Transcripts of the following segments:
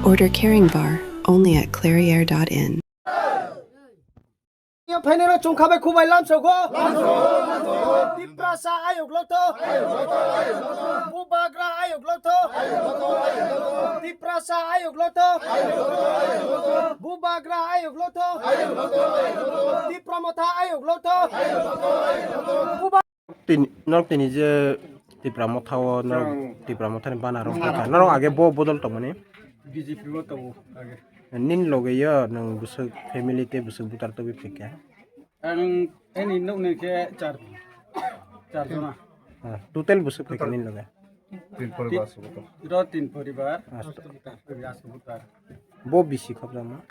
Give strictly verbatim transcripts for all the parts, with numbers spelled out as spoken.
Order Caring Bar, only at clairiere dot in. Yo phainero chungkha bai khubai lamsogo. Tiprasa ayuk lotho. Bubagra ayuk lotho. Tiprasa ayuk lotho. Bubagra ayuk lotho. Tipra motha ayuk lotho. Tini, norok tini je Tipra Motha o, norok Tipra Motha ni bana rok kha. Norok age bo bodol tongmani? B J P o tongo age. Nini loge yo nwng bwswk family tei bwswk butar tubui phaikha? Ang, ani nokni khe char, char jona. Ah, total bwswk phaikha nini loge? Tin poribar aswk butar. Ro tin poribar. Aswk butar. Aswk butar. Bo bisi khobjakma?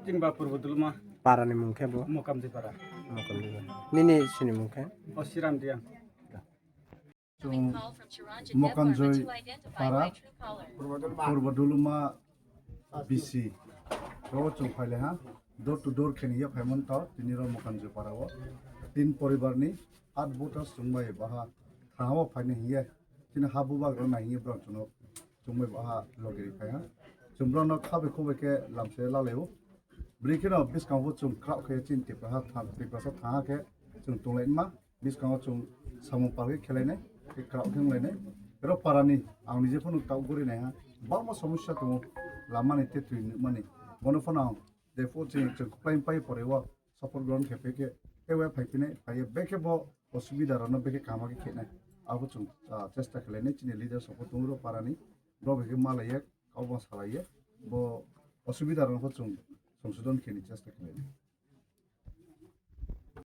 Tin ba purbo dulma. Para ni mung khe bo? Mokamdi para. Mokamdi para. Nini sini mung khe? O Siram Diang. Chwng Mokanjoi para, Purbo Duluma B C. Ro chwng phaile ha, door to door kheni ya phaimon tao, tini ro Mokanjoi para o. Tin poribar ni at voters chwng bai baha, thangao phaini hiye, tini ha bubak rona hiye bro chwng no chwng bai baha logiri phai ha. Chwng bro no khabai khubai khe lamse lalai o. Bri kheno bwskango chwng kraw khe chini Tiprasa thang, Tiprasa thang ha khe chwng tonglaima. Bwskango chwng samung palwi khelainai, tei kwrak khe wnglainai. Ero parani ang nije phano tabuk gori naiha, bangma somosya tongo, lamani tei twi nukmani. Bono phano ang jepho chwng, chwng kwplai pai pore o support ground khe peke, tei bai phai phinai, phaiye bekhe bo osubida rokno bekhe kaham khe khenai. Abo chwng, ah, chesta khlainai, chini leader support tongo parani, borok bai khe malaiya, kok bo salaiya, bo osubida rokno chwng songsodon khenai chesta khlainai.